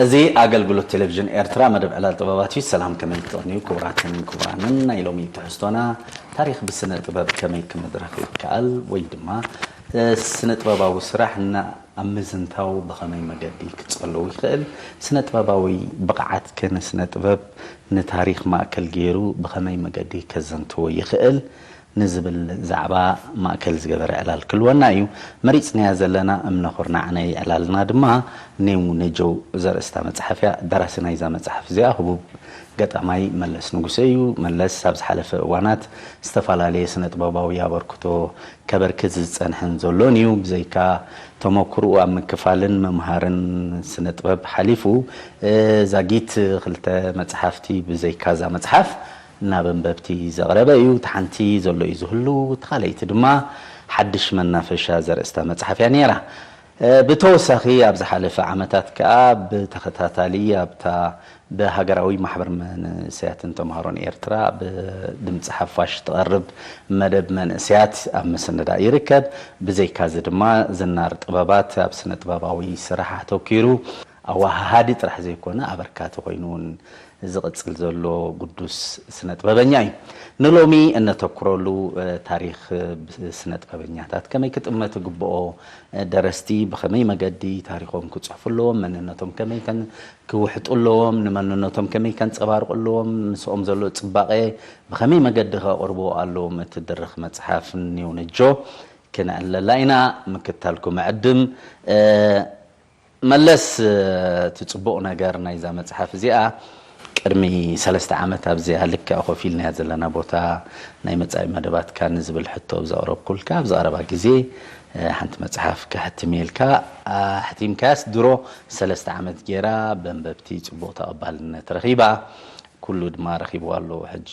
እዚ ኣገልግሎት ቴሌቪዥን ኤርትራ መደብ ዕላል ጥበባት እዩ። ሰላም፣ ከመይ ትቕንዩ ክቡራትን ክቡራንን? ናይ ሎሚ ትሕዝቶና ታሪኽ ብስነ ጥበብ ከመይ ክምድረኽ ይከኣል ወይ ድማ ስነ ጥበባዊ ስራሕ ኣብ ምዝንታው ብኸመይ መገዲ ክጸልው ይኽእል? ስነ ጥበባዊ ብቕዓት ከነ ስነ ጥበብ ንታሪኽ ማእከል ገይሩ ብኸመይ መገዲ ከዘንትዎ ይኽእል ንዝብል ዛዕባ ማእከል ዝገበረ ዕላል ክልወና እዩ። መሪጽናያ ዘለና እምነ ኩርናዕ ናይ ዕላልና ድማ ኔው ነጀው ዘርእስታ መጽሓፍ እያ። ደራሲ ናይዛ መጽሓፍ እዚኣ ህቡብ ገጣማይ መለስ ንጉሰ እዩ። መለስ ኣብ ዝሓለፈ እዋናት ዝተፈላለየ ስነ ጥበባዊ ኣበርክቶ ከበርክት ዝጸንሐን ዘሎን እዩ። ብዘይካ ተመክርኡ ኣብ ምክፋልን ምምሃርን ስነ ጥበብ ሓሊፉ፣ ዛጊት ክልተ መጽሓፍቲ ብዘይካ እዛ መጽሓፍ ናብ ኣንበብቲ ዘቕረበ እዩ። እቲ ሓንቲ ዘሎ እዩ ዝህሉ፣ እቲ ካልኣይቲ ድማ ሓድሽ መናፈሻ ዘርእስታ መጽሓፍ እያ ነይራ። ብተወሳኺ ኣብ ዝሓለፈ ዓመታት ከኣ ብተኸታታሊ ኣብታ ብሃገራዊ ማሕበር መንእሰያትን ተምሃሮን ኤርትራ ብድምፂ ሓፋሽ ትቐርብ መደብ መንእሰያት ኣብ ምስንዳእ ይርከብ። ብዘይካዚ ድማ ዝናር ጥበባት ኣብ ስነ ጥበባዊ ስራሕ ኣተኪሩ ኣወሃሃዲ ጥራሕ ዘይኮነ ኣበርካቲ ኮይኑ እውን ዝቕጽል ዘሎ ግዱስ ስነ ጥበበኛ እዩ። ንሎሚ እነተኩረሉ ታሪኽ ስነ ጥበበኛታት ከመይ ክጥመት ግብኦ፣ ደረስቲ ብኸመይ መገዲ ታሪኾም ክጽሕፉ ኣለዎም፣ መንነቶም ከመይ ክውሕጡ ኣለዎም፣ ንመንነቶም ከመይ ከንጸባርቑ ኣለዎም፣ ምስኦም ዘሎ ጽባቐ ብኸመይ መገዲ ከቕርብዎ ኣለዎም፣ እትድርኽ መጽሓፍ ኒው ነጆ ክነዕልለላ ኢና። ምክታልኩም ዕድም። መለስ፣ እቲ ጽቡቕ ነገር ናይዛ መጽሓፍ እዚኣ፣ ቅድሚ ሰለስተ ዓመት ኣብዚኣ ልክዕ ኮፍ ኢልናያ ዘለና ቦታ ናይ መጻኢ መደባትካ ንዝብል ሕቶ ኣብ ዘቕረብኩልካ፣ ኣብ ዝቐረባ ግዜ ሓንቲ መጽሓፍ ከሕትም ኢልካ ኣሕቲምካያስ ድሮ ሰለስተ ዓመት ጌራ ብኣንበብቲ ጽቡቕ ተቐባልነት ረኺባ፣ ኩሉ ድማ ረኺብዋ ኣሎ። ሕጂ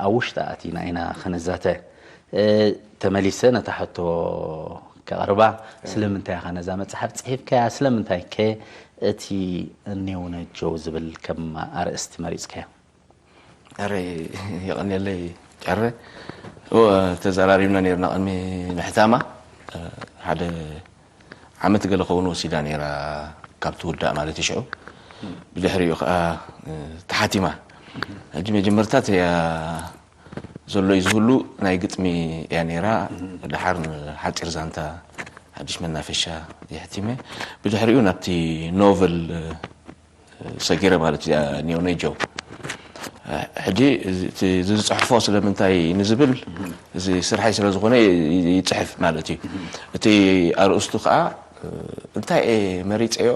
ኣብ ውሽጢ ኣቲና ኢና ክንዛተ። ተመሊሰ ነታ ሕቶ ከቕርባ፣ ስለምንታይ ኢኻ ነዛ መጽሓፍ ጽሒፍካያ? ስለምንታይ ከ እቲ ኔው ነጀው ዝብል ከም ኣርእስቲ መሪጽካዮ? ኣረ፣ የቐንየለይ ጨረ። እወ፣ ተዘራሪብና ነይርና ቅድሚ ምሕታማ። ሓደ ዓመት ገለ ከውን ወሲዳ ነይራ፣ ካብ ትውዳእ ማለት እዩ። ሽዑ ብድሕሪኡ ከዓ ተሓቲማ። ሕጂ መጀመርታ እያ ዘሎ እዩ ዝህሉ ናይ ግጥሚ እያ ነይራ። ደሓር ንሓፂር ዛንታ ሓድሽ መናፈሻ የሕቲመ። ብድሕሪኡ ናብቲ ኖቨል ሰጊረ ማለት እያ ኒዮ ነጀው። ሕጂ እዚ ዝፅሕፎ ስለምንታይ ንዝብል፣ እዚ ስርሐይ ስለ ዝኾነ ይፅሕፍ ማለት እዩ። እቲ ኣርእስቱ ከዓ እንታይ እየ መሪፀዮ፣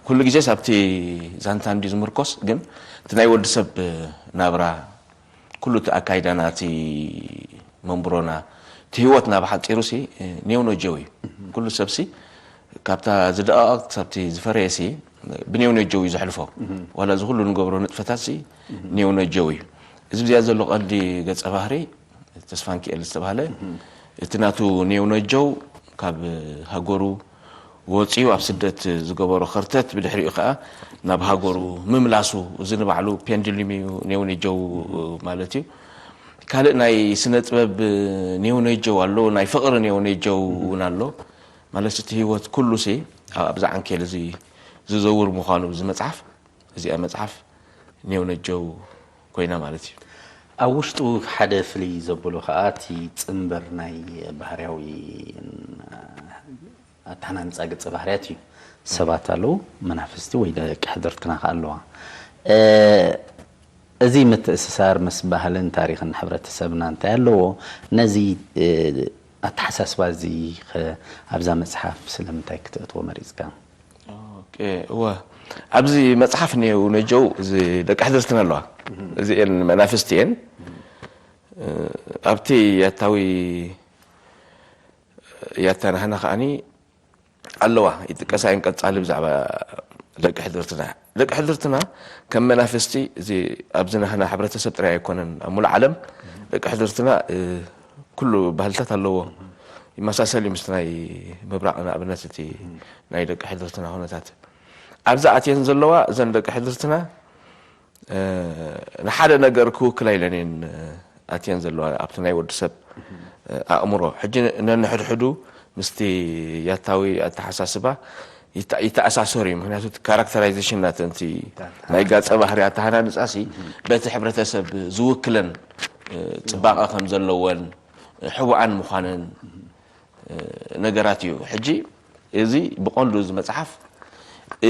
ኩሉ ግዜስ ኣብቲ ዛንታ እንዲ ዝምርኮስ፣ ግን እቲ ናይ ወዲ ሰብ ናብራ፣ ኩሉ እቲ ኣካይዳና፣ እቲ መንብሮና፣ እቲ ህይወትና ብሓፂሩ ሲ ኔው ነጀው እዩ። ኩሉ ሰብ ሲ ካብታ ዝደቐቐ ክሳብቲ ዝፈረየ ሲ ብኔው ነጀው እዩ ዘሕልፎ። ዋላ እዚ ኩሉ ንገብሮ ንጥፈታት ሲ ኔው ነጀው እዩ። እዚ ብዚኣ ዘሎ ቀንዲ ገፀ ባህሪ ተስፋንኪኤል ዝተባህለ፣ እቲ ናቱ ኔው ነጀው ካብ ሃገሩ ወፂኡ ኣብ ስደት ዝገበሮ ከርተት፣ ብድሕሪኡ ከዓ ናብ ሃገሩ ምምላሱ፣ እዚ ንባዕሉ ፔንድሊም እዩ፣ ኔው ነጀው ማለት እዩ። ካልእ ናይ ስነ ጥበብ ኔው ነጀው ኣሎ፣ ናይ ፍቕሪ ኔው ነጀው እውን ኣሎ። ማለት እቲ ህይወት ኩሉ ሲ ኣብዛ ዓንኬል እዚ ዝዘውር ምዃኑ እዚ መፅሓፍ፣ እዚኣ መፅሓፍ ኔው ነጀው ኮይና ማለት እዩ። ኣብ ውሽጡ ሓደ ፍልይ ዘብሎ ከዓ እቲ ፅንበር ናይ ባህርያዊ ኣተሓናንፃ ገፀ ባህርያት እዩ። ሰባት ኣለዉ፣ መናፍስቲ ወይ ደቂ ሕድርትና ከዓ ኣለዋ። እዚ ምትእስሳር ምስ ባህልን ታሪኽን ሕብረተሰብና እንታይ ኣለዎ? ነዚ ኣተሓሳስባ እዚ ኸ ኣብዛ መፅሓፍ ስለምንታይ ክተእትዎ መሪፅካ? እወ፣ ኣብዚ መፅሓፍ እኒአው ነጀው እዚ ደቂ ሕድርትና ኣለዋ፣ እዚኤን መናፍስቲ እየን። ኣብቲ ያታዊ ያታ ናህና ከዓኒ ኣለዋ፣ ይጥቀሳ እየን ቀፃሊ ብዛዕባ ደቂ ሕድርትና። ደቂ ሕድርትና ከም መናፍስቲ እዚ ኣብዚ ናህና ሕብረተሰብ ጥራይ ኣይኮነን፣ ኣብ ሙሉእ ዓለም ደቂ ሕድርትና ኩሉ ባህልታት ኣለዎ፣ ይመሳሰል እዩ ምስቲ ናይ ምብራቕ። ንኣብነት እቲ ናይ ደቂ ሕድርትና ኩነታት ኣብዚ ኣትየን ዘለዋ እዘን ደቂ ሕድርትና ንሓደ ነገር ክውክላ ኢለን እየን ኣትየን ዘለዋ ኣብቲ ናይ ወዲ ሰብ ኣእምሮ። ሕጂ ነንሕድሕዱ ምስቲ ያታዊ ኣተሓሳስባ ይተ- ይተኣሳሰሩ እዩ። ምክንያቱ ካራክተራይዜሽን ናተንቲ ናይ ገጸ ባህሪ ኣተሃናንጻ ሲ በቲ ሕብረተሰብ ዝውክለን እ፣ ጽባቐ ከም ዘለወን እ፣ ሕቡኣን ምዃነን እ፣ ነገራት እዩ። ሕጂ እዚ ብቐንዱ እዚ መጽሓፍ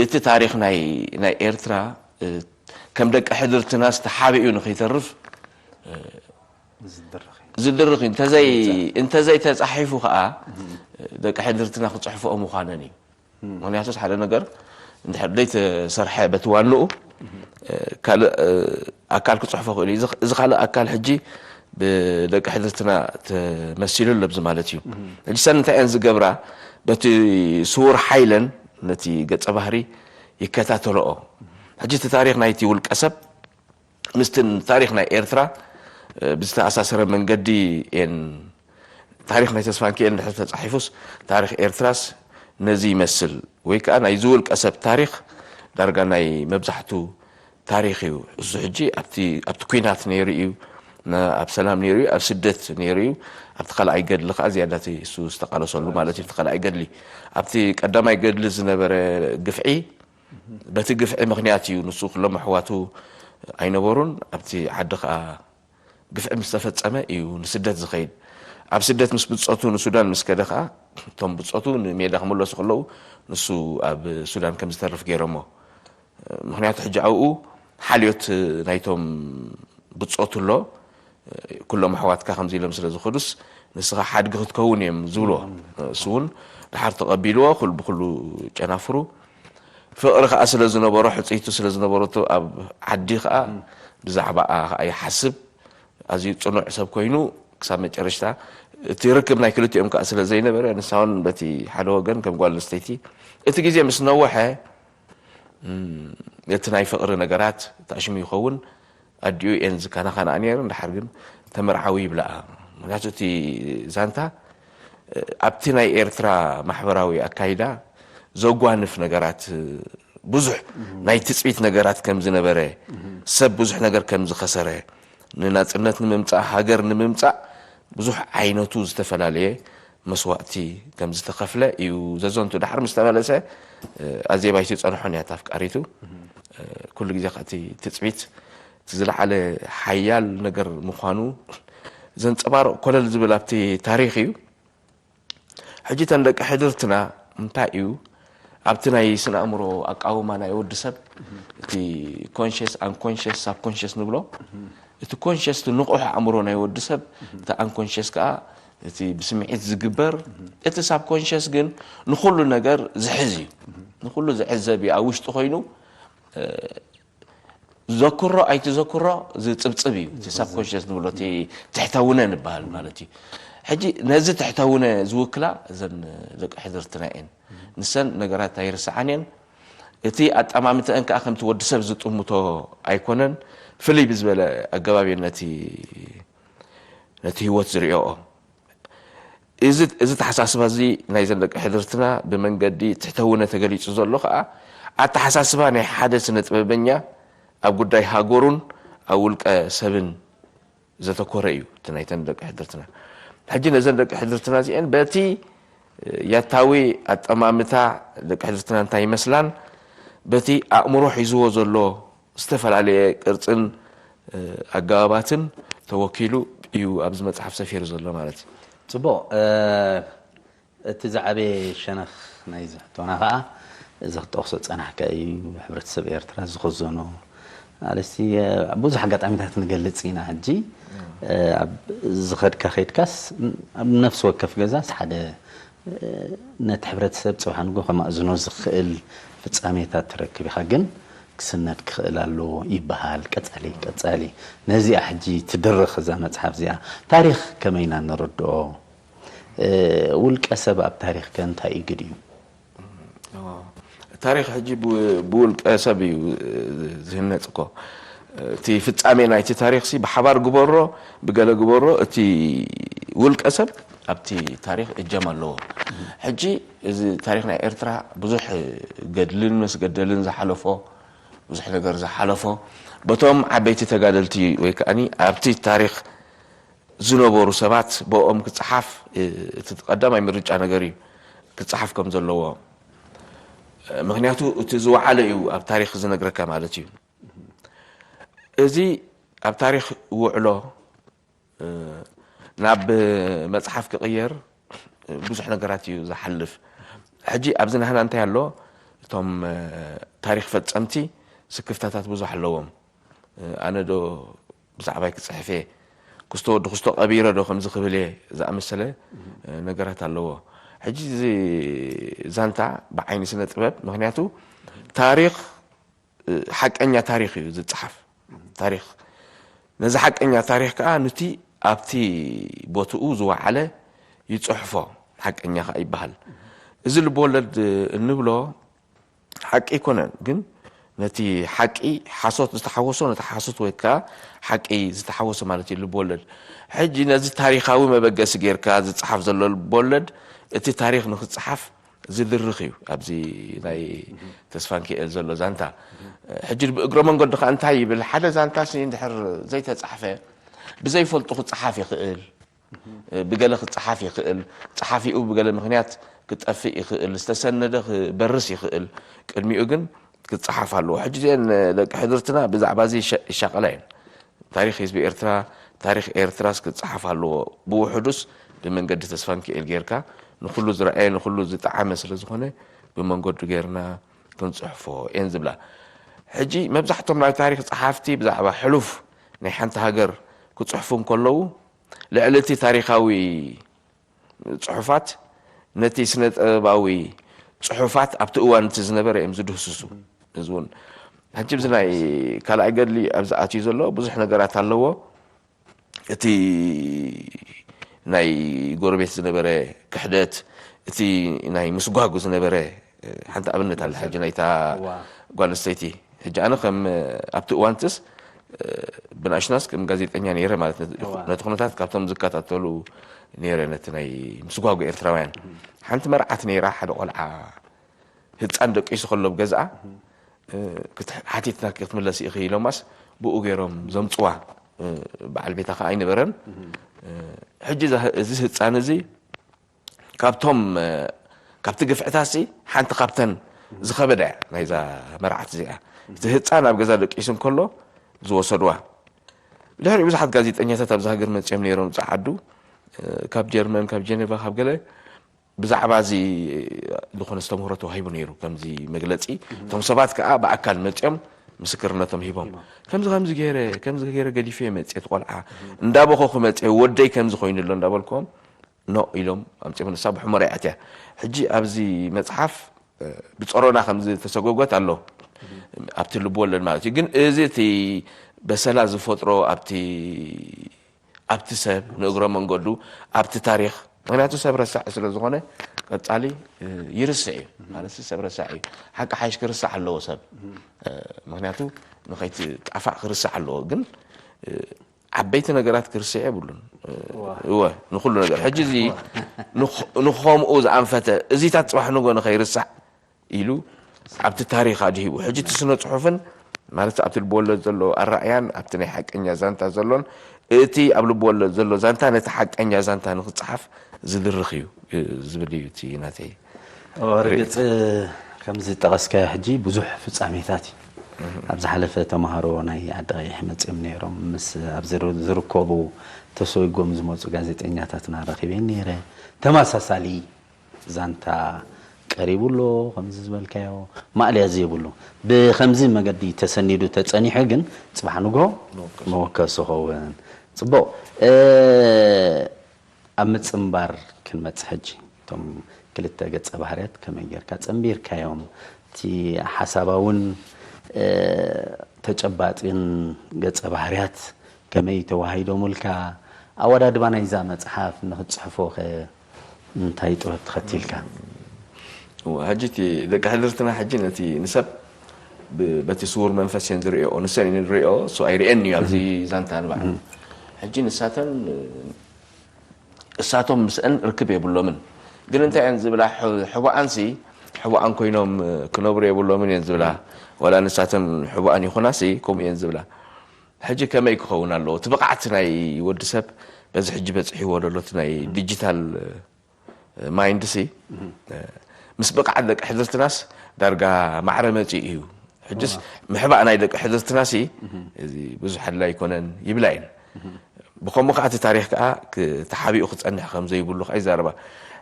እቲ ታሪኽ ናይ ናይ ኤርትራ እ፣ ከም ደቂ ሕድርትናስ ተሓቢኡ ንኸይተርፍ ዝድርኽ እዩ። ዝድርኽ እዩ። እንተዘይ እንተዘይ ተጻሒፉ ከኣ ደቂ ሕድርትና ክጽሕፍኦ ምዃነን እዩ። ምክንያቱስ ሓደ ነገር እንድሕር ዘይተሰርሐ በቲ ዋንኡ ካልእ ኣካል ክፅሕፎ ክእል እዩ። እዚ ካልእ ኣካል ሕጂ ብደቂ ሕድርትና ተመሲሉ ኣሎ ኣብዚ ማለት እዩ። ሕጂ ሰን እንታይ እየን ዝገብራ? በቲ ስውር ሓይለን ነቲ ገፀ ባህሪ ይከታተልኦ። ሕጂ እቲ ታሪክ ናይቲ ውልቀ ሰብ ምስትን ታሪክ ናይ ኤርትራ ብዝተኣሳሰረ መንገዲ እየን። ታሪክ ናይ ተስፋንኪኤል እንድሕር ተፃሒፉስ ታሪክ ኤርትራስ ነዚ ይመስል ወይ ከዓ ናይ ዝውልቀ ሰብ ታሪክ ዳርጋ ናይ መብዛሕቱ ታሪክ እዩ። እሱ ሕጂ ኣብቲ ኣብቲ ኲናት ነይሩ እዩ፣ ኣብ ሰላም ነይሩ እዩ፣ ኣብ ስደት ነይሩ እዩ። ኣብቲ ካልኣይ ገድሊ ከዓ ዝያዳ እቲ እሱ ዝተቃለሰሉ ማለት እዩ። እቲ ካልኣይ ገድሊ ኣብቲ ቀዳማይ ገድሊ ዝነበረ ግፍዒ በቲ ግፍዒ ምኽንያት እዩ ንሱ ኩሎም ኣሕዋቱ ኣይነበሩን። ኣብቲ ዓዲ ከዓ ግፍዒ ምስ ተፈጸመ እዩ ንስደት ዝኸይድ። ኣብ ስደት ምስ ብጾቱ ንሱዳን ምስ ከደ ከዓ እቶም ብጾቱ ንሜዳ ክምለሱ ከለዉ ንሱ ኣብ ሱዳን ከም ዝተርፍ ገይሮሞ። ምኽንያቱ ሕጂ ኣብኡ ሓልዮት ናይቶም ብጾቱ ኣሎ። ኩሎም ኣሕዋትካ ከምዚ ኢሎም ስለ ዝኸዱስ ንስኻ ሓድጊ ክትከውን እዮም ዝብልዎ። እሱ እውን ድሓር ተቐቢልዎ ኩል ብኩሉ ጨናፍሩ ፍቕሪ ከዓ ስለ ዝነበሮ ሕፅይቱ ስለ ዝነበረቶ ኣብ ዓዲ ከዓ ብዛዕባኣ ከዓ ይሓስብ። ኣዝዩ ፅኑዕ ሰብ ኮይኑ ክሳብ መጨረሽታ እቲ ርክብ ናይ ክልቲኦም ከዓ ስለ ዘይነበረ ንሳ እውን በቲ ሓደ ወገን ከም ጓል ኣንስተይቲ እቲ ግዜ ምስ ነወሐ እቲ ናይ ፍቕሪ ነገራት ተኣሽሙ ይኸውን። ኣዲኡ እየን ዝከናኸናኣ ነይረን። ድሓር ግን ተመርዓዊ ይብላኣ። ምክንያቱ እቲ ዛንታ ኣብቲ ናይ ኤርትራ ማሕበራዊ ኣካይዳ ዘጓንፍ ነገራት ብዙሕ ናይ ትፅቢት ነገራት ከም ዝነበረ ሰብ ብዙሕ ነገር ከም ዝኸሰረ ንናፅነት ንምምፃእ ሃገር ንምምፃእ ብዙሕ ዓይነቱ ዝተፈላለየ መስዋእቲ ከም ዝተኸፍለ እዩ ዘዘንቱ። ድሓር ምስ ተመለሰ ኣዜብ ኣይትፀንሖን እያ እታ ኣፍቃሪቱ። ኩሉ ግዜ ከኣ እቲ ትፅቢት እቲ ዝለዓለ ሓያል ነገር ምዃኑ ዘንፀባርቕ ኮለል ዝብል ኣብቲ ታሪኽ እዩ። ሕጂ እተን ደቂ ሕድርትና እንታይ እዩ ኣብቲ ናይ ስነ ኣእምሮ ኣቃውማ ናይ ወዲ ሰብ እቲ ኮንሽስ ኣንኮንሽስ ሳብኮንሽስ ንብሎ እቲ ኮንሽስ ንቑሕ ኣእምሮ ናይ ወዲ ሰብ እቲ ኣንኮንሽስ ከዓ እቲ ብስምዒት ዝግበር እቲ ሳብኮንሽስ ግን ንኩሉ ነገር ዝሕዝ እዩ። ንኩሉ ዝዕዘብ እዩ። ኣብ ውሽጢ ኮይኑ ዘክሮ ኣይትዘክሮ ዝፅብፅብ እዩ። እቲ ሳብኮንሽስ ንብሎ እቲ ትሕተውነ ንበሃል ማለት እዩ። ሕጂ ነዚ ትሕተውነ ዝውክላ እዘን ደቂ ሕድርትና እየን። ንሰን ነገራት ኣይርስዓን እየን። እቲ ኣጠማምተአን ከዓ ከምቲ ወዲ ሰብ ዝጥምቶ ኣይኮነን። ፍልይ ብዝበለ ኣገባብ እየን ነቲ ነቲ ህይወት ዝሪኦኦ። እዚ ተሓሳስባ እዚ ናይዘን ደቂ ሕድርትና ብመንገዲ ትሕተውነ ተገሊፁ ዘሎ ከዓ ኣተሓሳስባ ናይ ሓደ ስነ ጥበበኛ ኣብ ጉዳይ ሃገሩን ኣብ ውልቀ ሰብን ዘተኮረ እዩ። እቲ ናይተን ደቂ ሕድርትና ሕጂ ነዘን ደቂ ሕድርትና እዚአን በቲ ያታዊ ኣጠማምታ ደቂ ሕድርትና እንታይ ይመስላን በቲ ኣእምሮ ሒዝዎ ዘሎ ዝተፈላለየ ቅርፅን ኣገባባትን ተወኪሉ እዩ ኣብዚ መፅሓፍ ሰፊሩ ዘሎ ማለት እዩ። ፅቡቕ። እቲ ዝዓበየ ሸነኽ ናይዚ ሕቶና ከዓ እዚ ክጠቕሶ ዝፀናሕካ እዩ። ሕብረተሰብ ኤርትራ ዝኸዘኖ ኣለሲ ብዙሕ ኣጋጣሚታት ንገልፅ ኢና። ሕጂ ኣብ ዝኸድካ ከይድካስ ኣብ ነፍሲ ወከፍ ገዛስ ሓደ ነቲ ሕብረተሰብ ፅባሕ ንጎ ከማእዝኖ ዝኽእል ፍፃሜታት ትረክብ ኢኻ። ግን ክስነድ ክኽእል ኣለዎ ይበሃል። ቀፃሊ ቀፃሊ ነዚኣ ሕጂ ትድርኽ እዛ መፅሓፍ እዚኣ። ታሪኽ ከመይ ኢና ንርድኦ? ውልቀ ሰብ ኣብ ታሪኽ ከ እንታይ እዩ ግድኡ? ታሪኽ ሕጂ ብውልቀ ሰብ እዩ ዝህነፅ እኮ። እቲ ፍፃሜ ናይቲ ታሪኽሲ ብሓባር ግበሮ ብገለ ግበሮ እቲ ውልቀ ሰብ ኣብቲ ታሪኽ እጃም ኣለዎ። ሕጂ እዚ ታሪኽ ናይ ኤርትራ ብዙሕ ገድልን መስገደልን ዝሓለፎ ብዙሕ ነገር ዝሓለፎ በቶም ዓበይቲ ተጋደልቲ ወይ ከዓኒ ኣብቲ ታሪኽ ዝነበሩ ሰባት ብኦም ክፀሓፍ እቲ ቀዳማይ ምርጫ ነገር እዩ ክፀሓፍ ከም ዘለዎ። ምኽንያቱ እቲ ዝወዓለ እዩ ኣብ ታሪኽ ዝነግረካ ማለት እዩ። እዚ ኣብ ታሪኽ ውዕሎ ናብ መጽሓፍ ክቕየር ብዙሕ ነገራት እዩ ዝሓልፍ። ሕጂ ኣብዚ ናህና እንታይ ኣሎ? እቶም ታሪኽ ፈጸምቲ ስክፍታታት ብዙሕ ኣለዎም። ኣነ ዶ ብዛዕባይ ክጽሕፍ እየ? ክስቶ ወዲ ክስቶ ቀቢረ ዶ ከምዚ ክብል እየ ዝኣመሰለ ነገራት ኣለዎ። ሕጂ እዚ ዛንታ ብዓይኒ ስነ ጥበብ፣ ምኽንያቱ ታሪኽ ሓቀኛ ታሪኽ እዩ ዝጸሓፍ። ታሪኽ ነዚ ሓቀኛ ታሪኽ ከኣ ኑቲ ኣብቲ ቦትኡ ዝወዓለ ይጽሕፎ፣ ሓቀኛ ከኣ ይበሃል። እዚ ልብወለድ እንብሎ ሓቂ ኣይኮነን፣ ግን ነቲ ሓቂ ሓሶት ዝተሓወሶ፣ ነቲ ሓሶት ወይ ከኣ ሓቂ ዝተሓወሶ ማለት እዩ ልብወለድ። ሕጂ ነዚ ታሪኻዊ መበገሲ ጌርካ ዝጸሓፍ ዘሎ ልብወለድ እቲ ታሪኽ ንኽጸሓፍ ዝድርኽ እዩ። ኣብዚ ናይ ተስፋንኪኤል ዘሎ ዛንታ ሕጂ ብእግረ መንገዱ ከኣ እንታይ ይብል? ሓደ ዛንታሲ እንድሕር ዘይተጻሕፈ ብዘይፈልጡ ክጸሓፍ ይኽእል፣ ብገለ ክጸሓፍ ይኽእል፣ ጸሓፊኡ ብገለ ምኽንያት ክጠፍእ ይኽእል፣ ዝተሰነደ ክበርስ ይኽእል። ቅድሚኡ ግን ክጸሓፍ ኣለዎ። ሕጂ እዚአን ደቂ ሕድርትና ብዛዕባ እዚ ይሸ- ይሻቐላ እየን። ታሪኽ ህዝቢ ኤርትራ፣ ታሪኽ ኤርትራስ ክጸሓፍ ኣለዎ። ብውሕዱስ ብመንገዲ ተስፋንኪኤል ጌርካ ንኹሉ ዝረኣየ ንኹሉ ዝጠዓመ ስለ ዝኾነ ብመንገዱ ጌርና ክንጽሕፎ እየን ዝብላ። ሕጂ መብዛሕቶም ናይ ታሪኽ ጸሓፍቲ ብዛዕባ ሕሉፍ ናይ ሓንቲ ሃገር ክጽሕፉ እንከለዉ ልዕሊ እቲ ታሪኻዊ ጽሑፋት ነቲ ስነ ጥበባዊ ጽሑፋት ኣብቲ እዋን እቲ ዝነበረ እዮም ዝድህስሱ። እዚ እውን ሕጂ ኣብዚ ናይ ካልኣይ ገድሊ ኣብዚ ኣትዩ ዘሎ ብዙሕ ነገራት ኣለዎ። እቲ ናይ ጎረቤት ዝነበረ ክሕደት፣ እቲ ናይ ምስጓጉ ዝነበረ ሓንቲ ኣብነት ኣላ። ሕጂ ናይታ ጓል ኣንስተይቲ ሕጂ ኣነ ከም ኣብቲ እዋንትስ ብንኣሽናስ ከም ጋዜጠኛ ነይረ ማለት ነቲ ኩነታት ካብቶም ዝከታተሉ ነይረ። ነቲ ናይ ምስጓጉ ኤርትራውያን ሓንቲ መርዓት ነይራ ሓደ ቆልዓ ህፃን ደቂሱ ከሎ ኣብ ገዝኣ ሓቲትና ክትምለስ ኢኺ ኢሎማስ ብኡ ገይሮም ዘምፅዋ። በዓል ቤታ ከዓ ኣይነበረን። ሕጂ እዚ ህፃን እዚ ካብቶም ካብቲ ግፍዕታሲ ሓንቲ ካብተን ዝኸበዳ እያ ናይዛ መርዓት እዚኣ። እቲ ህፃን ኣብ ገዛ ደቂሱ እንከሎ ዝወሰድዋ። ድሕሪ ብዙሓት ጋዜጠኛታት ኣብዚ ሃገር መፅኦም ነይሮም ፀዓዱ ካብ ጀርመን ካብ ጀኔቫ ካብ ገለ ብዛዕባ እዚ ዝኾነ ዝተምህሮ ተዋሂቡ ነይሩ ከምዚ መግለፂ። እቶም ሰባት ከዓ ብኣካል መፅኦም ምስክርነቶም ሂቦም ከምዚ ከምዚ ገይረ ከምዚ ገይረ ገዲፈ መፅኤ ቆልዓ እንዳበኸኹ መፅኤ ወደይ ከምዚ ኮይኑ ኣሎ እንዳበልክዎም ኖ ኢሎም ኣምፅኦም። ንሳ ብሕሞራ እያ ኣትያ። ሕጂ ኣብዚ መፅሓፍ ብፀሮና ከምዚ ተሰጎጎት ኣሎ ኣብቲ ልብወለድ ማለት እዩ። ግን እዚ እቲ በሰላ ዝፈጥሮ ኣብቲ ኣብቲ ሰብ ንእግረ መንገዱ ኣብቲ ታሪኽ ምክንያቱ ሰብ ረሳዕ ስለ ዝኾነ ቀፃሊ ይርስዕ እዩ ማለት ሰብ ረሳዕ እዩ። ሓቂ ሓይሽ ክርስዕ ኣለዎ ሰብ ምክንያቱ ንኸይትጣፋእ ክርስዕ ኣለዎ። ግን ዓበይቲ ነገራት ክርስዕ የብሉን። እወ ንኩሉ ነገር ሕጂ እዚ ንኸምኡ ዝኣንፈተ እዚታት ፅባሕ ንጎ ንኸይርሳዕ ኢሉ ኣብቲ ታሪኽ ኣድሂቡ። ሕጂ እቲ ስነ ጽሑፍን ማለት ኣብቲ ልብወለድ ዘሎ ኣራእያን ኣብቲ ናይ ሓቀኛ ዛንታ ዘሎን እቲ ኣብ ልብወለድ ዘሎ ዛንታ ነቲ ሓቀኛ ዛንታ ንክጽሓፍ ዝድርኽ እዩ ዝብል እዩ እቲ ናተይ። ርግጽ ከምዚ ዝጠቐስካዮ ሕጂ ብዙሕ ፍጻሜታት እዩ ኣብ ዝሓለፈ ተምሃሮ ናይ ዓዲ ቀይሕ መጺኦም ነይሮም ምስ ኣብ ዝርከቡ ተሰዊጎም ዝመጹ ጋዜጠኛታትና ረኺበ ነይረ። ተመሳሳሊ ዛንታ ቀሪቡ ኣሎ ከምዚ ዝበልካዮ ማእለያ ዘይብሉ ብከምዚ መገዲ ተሰኒዱ ተጸኒሑ ግን ጽባሕ ንግሆ መወከሲ ኸውን ጽቡቕ ኣብ ምጽንባር ክንመጽ ሕጂ እቶም ክልተ ገጸ ባህርያት ከመይ ጌርካ ጸንቢርካዮም እቲ ሓሳባውን ተጨባጢን ገጸ ባህርያት ከመይ ተዋሂዶምልካ ኣወዳድባ ናይዛ መጽሓፍ ንክትጽሕፎ ከ እንታይ ጥበብ ተኸቲልካ? ሕጂ እቲ ደቂ ሕድርትና ሕጂ ነቲ ንሰብ በቲ ስውር መንፈስ እየን ዝርእኦ ንሰን እየን ዝርእኦ እሱ ኣይርእየን እዩ ኣብዚ ዛንታ ንባዕሉ ሕጂ ንሳተን እሳቶም ምስአን ርክብ የብሎምን ግን እንታይ እየን ዝብላ ሕቡኣንሲ ሕቡኣን ኮይኖም ክነብሩ የብሎምን እየን ዝብላ ዋላ ንሳተን ሕቡኣን ይኹናሲ ከምኡ እየን ዝብላ ሕጂ ከመይ ክኸውን ኣለዎ እቲ ብቕዓት ናይ ወዲ ሰብ በዚ ሕጂ በፂሕዎ ዘሎ እቲ ናይ ዲጂታል ማይንድሲ ምስ ብቕዓት ደቂ ሕድርትናስ ዳርጋ ማዕረ መጺኡ እዩ። ሕጅስ ምሕባእ ናይ ደቂ ሕድርትና ሲ እዚ ብዙሕ ኣድላይ ኣይኮነን ይብላ እየን። ብኸምኡ ከዓ እቲ ታሪኽ ከዓ ክ- ተሓቢኡ ክጸንሕ ከም ዘይብሉ ከዓ ይዛረባ።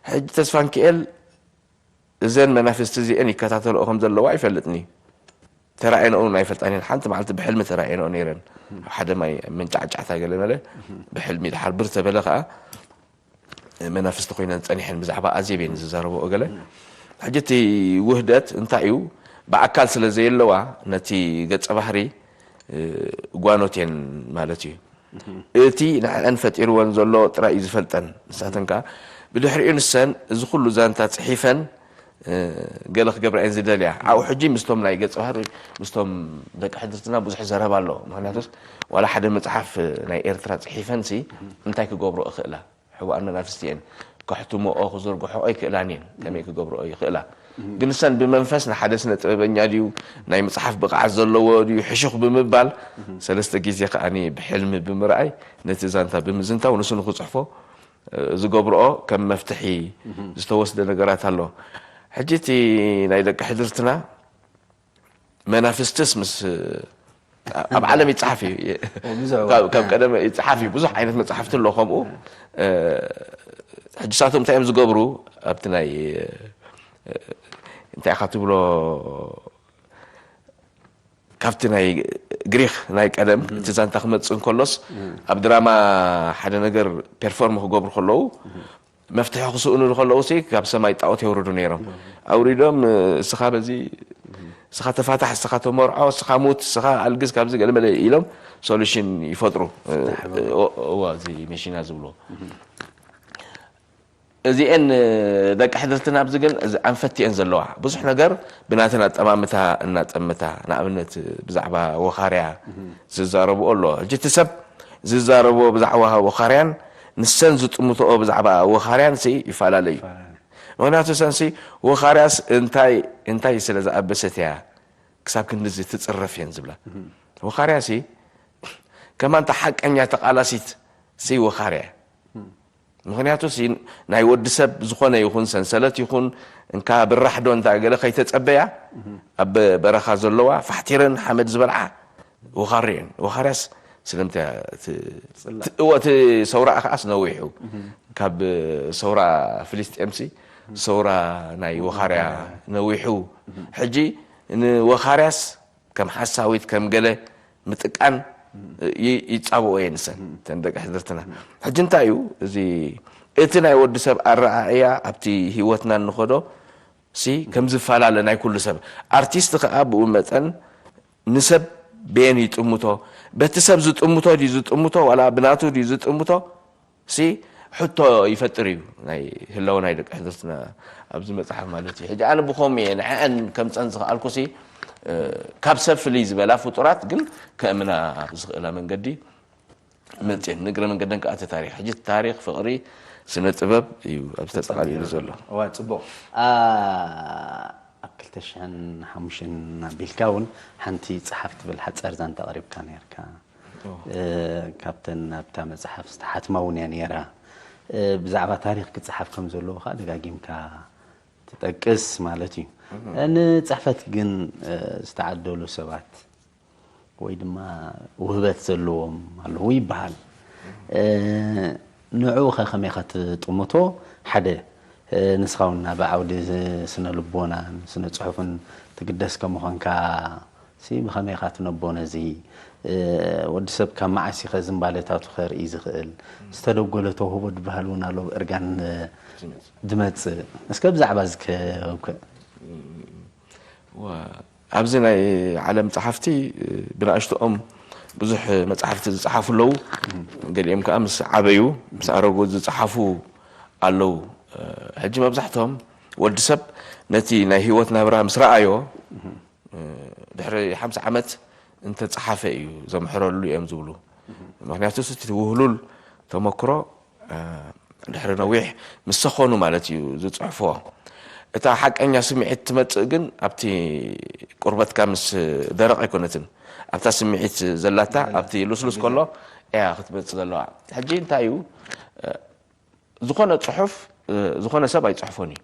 ሕጂ ተስፋንኪኤል እዘን መናፍስቲ እዚአን ይከታተልኦ ከም ዘለዋ ኣይፈልጥን እዩ። ተራእየንኦ እውን ኣይፈልጣን እየን። ሓንቲ መዓልቲ ብሕልሚ ተራእየንኦ ነይረን። ኣብ ሓደ ማይ መንጫዕጫዕታ ገለ መለ ብሕልሚ ድሓር ብር ተበለ ከዓ መናፍስቲ ኮይነን ጸኒሐን ብዛዕባ ኣዜብ እየን ዝዛረብኦ ገለ። ሕጂ እቲ ውህደት እንታይ እዩ? ብኣካል ስለ ዘየለዋ ነቲ ገጸ ባህሪ እ፣ ጓኖት እየን ማለት እዩ። እቲ ንዕን ፈጢርወን ዘሎ ጥራይ እዩ ዝፈልጠን። ንሳተን ከኣ ብድሕሪኡ ንሰን እዚ ኩሉ ዛንታ ጽሒፈን እ፣ ገለ ክገብራ እየን ዝደልያ። ኣብኡ ሕጂ ምስቶም ናይ ገጸ ባህሪ ምስቶም ደቂ ሕድርትና ብዙሕ ዘረባ ኣሎ። ምክንያቱስ ዋላ ሓደ መጽሓፍ ናይ ኤርትራ ጽሒፈን ሲ እንታይ ክገብሮ እኽእላ? ሕቡኣን መናፍስቲ እየን። ከሕትሞኦ ክዝርግሖኦ ኣይክእላን እየን። ከመይ ክገብርኦ ይኽእላ? ግን ንሰን ብመንፈስ ንሓደ ስነ ጥበበኛ ድዩ ናይ ምጽሓፍ ብቕዓት ዘለዎ ድዩ ሕሹኽ ብምባል ሰለስተ ግዜ ከኣ ብሕልሚ ብምርኣይ ነቲ ዛንታ ብምዝንታው ንሱ ንክጽሕፎ እ፣ ዝገብርኦ ከም መፍትሒ ዝተወስደ ነገራት ኣሎ። ሕጂ እቲ ናይ ደቂ ሕድርትና መናፍስትስ ምስ ኣብ ዓለም ይጽሓፍ እዩ። ካብ ቀደም ይጽሓፍ እዩ። ብዙሕ ዓይነት መጽሓፍቲ ኣሎ ከምኡ። ሕጂ ሳቶም እንታይ እዮም ዝገብሩ ኣብቲ ናይ እንታይ ኢኻ ትብሎ ካብቲ ናይ ግሪክ ናይ ቀደም እቲ ዛንታ ክመጽእ እንከሎስ ኣብ ድራማ ሓደ ነገር ፐርፎርም ክገብሩ ከለዉ መፍትሒ ክስእኑ ከለዉ ሲ ካብ ሰማይ ጣዖት የውርዱ ነይሮም። ኣውሪዶም እስኻ በዚ እስኻ ተፋታሕ፣ እስኻ ተመርዖ፣ እስኻ ሙት፣ እስኻ ኣልግስ ካብዚ ገለመለ ኢሎም ሶሉሽን ይፈጥሩ። እዋ እዚ መሽና ዝብሎ እዚኤን ደቂ ሕድርትና ኣብዚ ግን ኣንፈት እየን ዘለዋ። ብዙሕ ነገር ብናተን ኣጠማምታ እናጠምታ፣ ንኣብነት ብዛዕባ ወኻርያ ዝዛረብኦ ኣሎ። ሕጂ እቲ ሰብ ዝዛረብዎ ብዛዕባ ወኻርያን ንሰን ዝጥምትኦ ብዛዕባ ወኻርያን ሲ ይፈላለ እዩ። ምክንያቱ ሰንሲ ወኻርያስ እንታይ እንታይ ስለ ዝኣበሰት እያ ክሳብ ክንድዚ ትጽረፍ እየን ዝብላ። ወኻርያ ሲ ከማንታ ሓቀኛ ተቓላሲት ሲ ወኻርያ እያ። ምክንያቱ ሲ ናይ ወዲ ሰብ ዝኾነ ይኹን ሰንሰለት ይኹን እንካ ብራሕ ዶ እንታ ገለ ከይተጸበያ ኣብ በረኻ ዘለዋ ፋሕቲረን ሓመድ ዝበልዓ ወኻሪ እየን። ወኻርያስ ስለምንታይ እያ እቲ እዎ እቲ ሰውራ ከዓስ ነዊሑ ካብ ሰውራ ፍልስጤምሲ ሰውራ ናይ ወኻርያ ነዊሑ። ሕጂ ንወኻርያስ ከም ሓሳዊት ከም ገለ ምጥቃን ይጻብኦ እየ ንሰን ተን ደቂ ሕድርትና። ሕጂ እንታይ እዩ እዚ እቲ ናይ ወዲ ሰብ ኣረኣእያ ኣብቲ ህይወትና እንኸዶ ሲ ከም ዝፈላለ ናይ ኩሉ ሰብ ኣርቲስት ከኣ ብኡ መጠን ንሰብ በየን ይጥምቶ በቲ ሰብ ዝጥምቶ ድዩ ዝጥምቶ ዋላ ብናቱ ድዩ ዝጥምቶ ሲ ሕቶ ይፈጥር እዩ ናይ ህላወ ናይ ደቂ ሕድርትና ኣብዚ መጽሓፍ ማለት እዩ። ሕጂ ኣነ ብኸም እየ ንዕአን ከምፀን ዝኽኣልኩ ሲ ካብ ሰብ ፍልይ ዝበላ ፍጡራት ግን ከእምና ብዝኽእላ መንገዲ መፅን ንግረ መንገደን ከዓ እቲ ታሪክ ሕጂ ታሪክ ፍቅሪ ስነ ጥበብ እዩ ኣብዚ ተጠቃሊሉ ዘሎ። እዋ ፅቡቅ ኣብ ክልተ ሽሕን ሓሙሽተን ኣቢልካ እውን ሓንቲ ፀሓፍ ትብል ሓፀር ዛንታ ቀሪብካ ነርካ። ካብተን ኣብታ መፅሓፍ ዝተሓትማ እውን እያ ነይራ። ብዛዕባ ታሪክ ክፀሓፍ ከም ዘለዎ ከዓ ደጋጊምካ ትጠቅስ ማለት እዩ። ንፅሕፈት ግን ዝተዓደሉ ሰባት ወይ ድማ ውህበት ዘለዎም ኣለዉ ይበሃል። ንዕኡ ኸ ከመይ ኸ ትጥምቶ? ሓደ ንስኻ እውን ናብ ዓውዲ ስነ ልቦናን ስነ ፅሑፍን ትግደስ ከም ምዃንካ ሲ ብኸመይ ኢኻ ትነቦ ነዚ? ወዲ ሰብ ካብ መዓስ ኢኸ ዝምባለታቱ ኸርኢ ዝኽእል? ዝተደጎለ ተውህቦ ዝበሃል እውን ኣሎ ብእርጋን ዝመፅእ። እስከ ብዛዕባ እዚ ከውክእ። ኣብዚ ናይ ዓለም ጸሓፍቲ ብንኣሽትኦም ብዙሕ መጻሕፍቲ ዝጸሓፉ ኣለዉ። ገሊኦም ከኣ ምስ ዓበዩ ምስ ኣረጉ ዝጸሓፉ ኣለዉ። ሕጂ መብዛሕትኦም ወዲ ሰብ ነቲ ናይ ህይወት ናብራ ምስ ረኣዮ ድሕሪ ሓምሳ ዓመት እንተጸሓፈ እዩ ዘምሕረሉ እዮም ዝብሉ። ምክንያቱ እቲ ውህሉል ተመክሮ ድሕሪ ነዊሕ ምስ ሰኾኑ ማለት እዩ ዝፅሕፍዎ። እታ ሓቀኛ ስምዒት ትመፅእ ግን ኣብቲ ቁርበትካ ምስ ደረቕ ኣይኮነትን። ኣብታ ስምዒት ዘላታ ኣብቲ ልስሉስ ከሎ እያ ክትመፅእ ዘለዋ። ሕጂ እንታይ እዩ ዝኾነ ፅሑፍ ዝኾነ ሰብ ኣይፅሕፎን እዩ።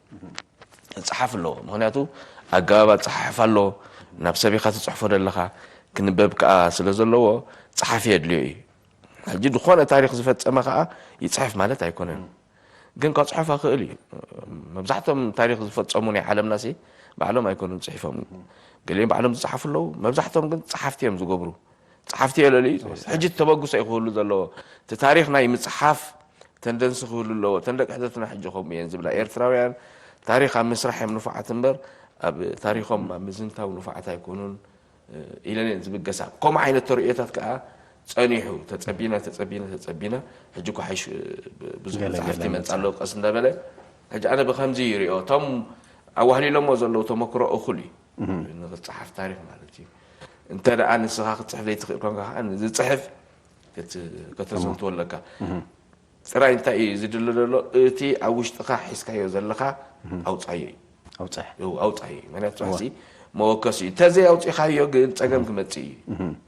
ዝፀሓፍ ኣለዎ። ምክንያቱ ኣገባብ ኣጸሓሕፋ ኣሎ። ናብ ሰብ ኢኻ ትጽሕፎ ዘለኻ፣ ክንበብ ከኣ ስለ ዘለዎ ጸሓፊ የድልዮ እዩ። ሕጂ ዝኾነ ታሪኽ ዝፈጸመ ከኣ ይጽሕፍ ማለት ኣይኮነን። ግን ከጽሕፍ ኣኽእል እዩ። መብዛሕቶም ታሪኽ ዝፈጸሙ ናይ ዓለምናሲ ባዕሎም ኣይኮኑን ጽሒፎም። ገሊኦም ባዕሎም ዝጸሓፉ ኣለዉ። መብዛሕቶም ግን ጸሓፍቲ እዮም ዝገብሩ። ጸሓፍቲ የለልዩ። ሕጂ ተበግሶ እዩ ክህሉ ዘለዎ። እቲ ታሪኽ ናይ ምጽሓፍ ተንደንሲ ክህሉ ኣለዎ። ተን ደቂ ሕደትና ሕጂ ከምኡ እየን ዝብላ። ኤርትራውያን ታሪኽ ኣብ ምስራሕ እዮም ንፉዓት እምበር ኣብ ታሪኾም ኣብ ምዝንታው ንፉዓት ኣይኮኑን ኢለን እየን ዝብገሳ። ከምኡ ዓይነት ተርእዮታት ከኣ ጸኒሑ፣ ተጸቢና፣ ተጸቢና፣ ተጸቢና፣ ሕጂ እኮ ሓይሽ ብዙሕ ገለ መጽሓፍቲ ገለ ይመጽእ ኣሎ ቀስ እንዳበለ። ሕጂ ኣነ ብኸምዚ ይሪኦ። እቶም ኣዋህሊሎሞ ዘለዉ ተመክሮ እኹል እዩ። ንኽጸሓፍ ታሪኽ ማለት እዩ። እንተ ደኣ ንስኻ ክትጽሕፍ ዘይትኽእል ኮንካ ከኣ ንዝጽሕፍ ከት-፣ ከተዘንትዎ ኣለካ። ጥራይ እንታይ እዩ ዝድለ ዘሎ? እቲ ኣብ ውሽጥኻ ሒዝካዮ ዘለኻ ኣውጻዮ እዩ። ኣውጽሕ። እው፣ ኣውጻዮ እዩ። ምክንያቱ እወ። ሕዚ መወከሲ እዩ። እንተዘይ ኣውጺኻዮ ግን ጸገም ክመጽእ እዩ።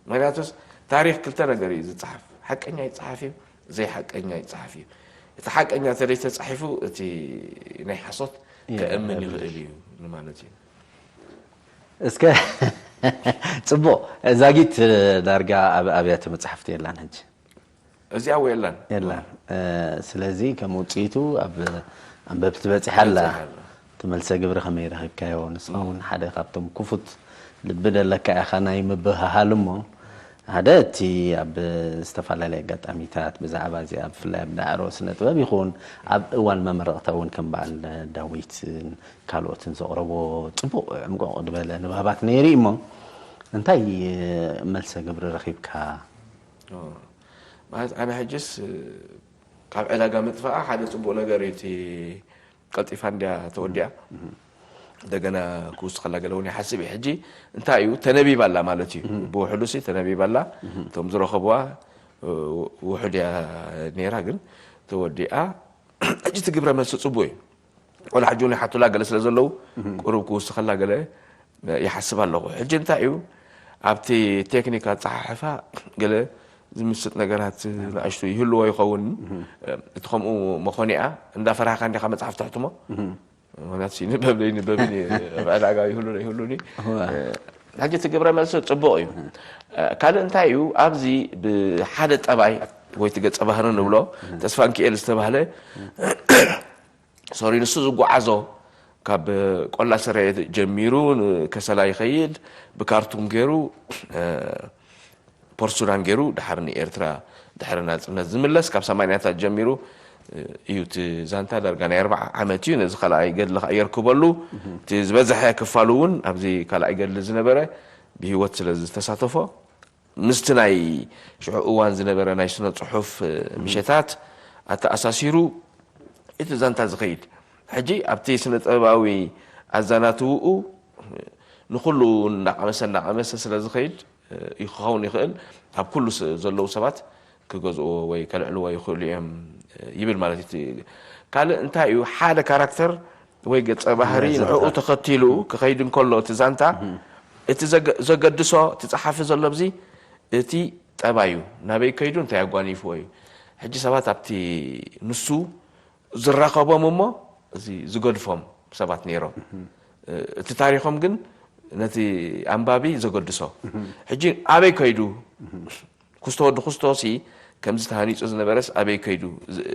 ምክንያቱስ ታሪኽ ክልተ ነገር እዩ ዝጸሓፍ። ሓቀኛ ይጸሓፍ እዩ፣ ዘይሓቀኛ ይጸሓፍ እዩ። እቲ ሓቀኛ እንተዘይ ተጻሒፉ እቲ ናይ ሓሶት ይርአ ከእምን ኣሎ። ይኽእል እዩ ንማለት እዩ። እስከ ጽቡቕ፣ ዛጊት ዳርጋ ኣብ ኣብያተ መጻሕፍቲ የላን ሕጂ። እዚኣ እወ የላን። የላን። እ፣ ስለዚ ከም ውጽኢቱ ኣብ ኣንበብቲ በጺሓ ኣላ። በጺሓ ኣላ። እቲ መልሰ ግብሪ ከመይ ረኺብካዮ? ንስኻ እውን ሓደ ካብቶም ክፉት ልቢ ደለካ ኢኻ ናይ ምብህሃል እሞ፣ ሓደ እቲ ኣብ ዝተፈላለየ ኣጋጣሚታት ብዛዕባ እዚኣ ብፍላይ ኣብ ዳዕሮ ስነ ጥበብ ይኹን ኣብ እዋን መመረቕታ እውን ከም በዓል ዳዊትን ካልኦትን ዘቕረቦ ጽቡቕ ዕምቆቕ ዝበለ ንባባት ነይሩ እዩ እሞ፣ እንታይ መልሰ ግብሪ ረኺብካ? ኦ፣ ማለት ኣነ ሕጅስ ካብ ዕዳጋ ምጥፋኣ ሓደ ጽቡቕ ነገር እዩ። እቲ ቀልጢፋ እንድያ ተወዲኣ። እንደገና ክውስኸላ ገለ እውን ይሓስብ እየ። ሕጂ እንታይ እዩ ተነቢባ ኣላ ማለት እዩ። ብውሕዱ ሲ ተነቢባ ኣላ። እቶም ዝረኸብዋ፣ እ፣ ውሑድ እያ ነይራ፣ ግን ተወዲኣ። ሕጂ እቲ ግብረ መልሲ ጽቡቕ እዩ። ቆልዓ ሕጂ እውን ይሓቱላ ገለ ስለ ዘለዉ፣ ቁሩብ ክውስኸላ ገለ ይሓስብ ኣለኹ። ሕጂ እንታይ እዩ፣ ኣብቲ ቴክኒክ ኣጸሓሕፋ ገለ ዝምስጥ ነገራት ንኣሽቱ ይህልዎ ይኸውን። እቲ ከምኡ መኾኒኣ እንዳፈራህካ እንዲኻ መጽሓፍ ተሕትሞ። ምኽንያቱ ይንበብ ዘይንበብን ኣብ ዕዳጋ ይህሉ ዘይህሉን እዩ። እወ። ሕጂ እቲ ግብረ መልሲ ጽቡቕ እዩ። ካልእ እንታይ እዩ፣ ኣብዚ ብሓደ ጠባይ ወይ እቲ ገጸ ባህሪ ንብሎ፣ ተስፋንኪኤል ዝተባህለ፣ ሶሪ፣ ንሱ ዝጓዓዞ ካብ ቆላ ስረ ጀሚሩ ንከሰላ ይኸይድ፣ ብካርቱም ገይሩ፣ እ፣ ፖርት ሱዳን ገይሩ፣ ድሓር ንኤርትራ፣ ድሕሪ ናጽነት ዝምለስ፣ ካብ ሰማንያታት ጀሚሩ፣ እ፣ እዩ እቲ ዛንታ። ዳርጋ ናይ ኣርብዓ ዓመት እዩ። ነዚ ካልኣይ ገድሊ ከኣ የርክበሉ። እቲ ዝበዝሐ ክፋሉ እውን ኣብዚ ካልኣይ ገድሊ ዝነበረ ብህይወት ስለ ዝተሳተፎ፣ ምስቲ ናይ ሽዑ እዋን ዝነበረ ናይ ስነ ጽሑፍ፣ እ፣ ምሸታት ኣተኣሳሲሩ እቲ ዛንታ ዝኸይድ። ሕጂ ኣብቲ ስነ ጥበባዊ ኣዛናትውኡ ንኹሉ እናቐመሰ እናቐመሰ ስለ ዝኸይድ፣ እ፣ ክኸውን ይኽእል፣ ኣብ ኩሉ ስ-፣ ዘለዉ ሰባት ክገዝእዎ ወይ ከልዕልዎ ይኽእሉ እዮም፣ እ፣ ይብል ማለት እዩ። እቲ ካልእ እንታይ እዩ? ሓደ ካራክተር ወይ ገጸ ባህሪ ናይ ንዕኡ ዘውታ። ተኸቲሉ ክኸይድ እንከሎ እቲ ዛንታ፣ እቲ ዘገ-፣ ዘገድሶ እቲ ጸሓፊ ዘሎ ኣብዚ እቲ ጠባዩ ናበይ ከይዱ እንታይ ኣጓኒፍዎ እዩ። ሕጂ ሰባት ኣብቲ ንሱ ዝራኸቦም እሞ እዚ ዝገድፎም ሰባት ነይሮም። እቲ ታሪኾም ግን ነቲ ኣንባቢ ዘገድሶ። ሕጂ ኣበይ ከይዱ? ኩስቶ ወዲ ኩስቶሲ ከምዚ ተሃኒጹ ዝነበረስ ኣበይ ከይዱ ዝ-፣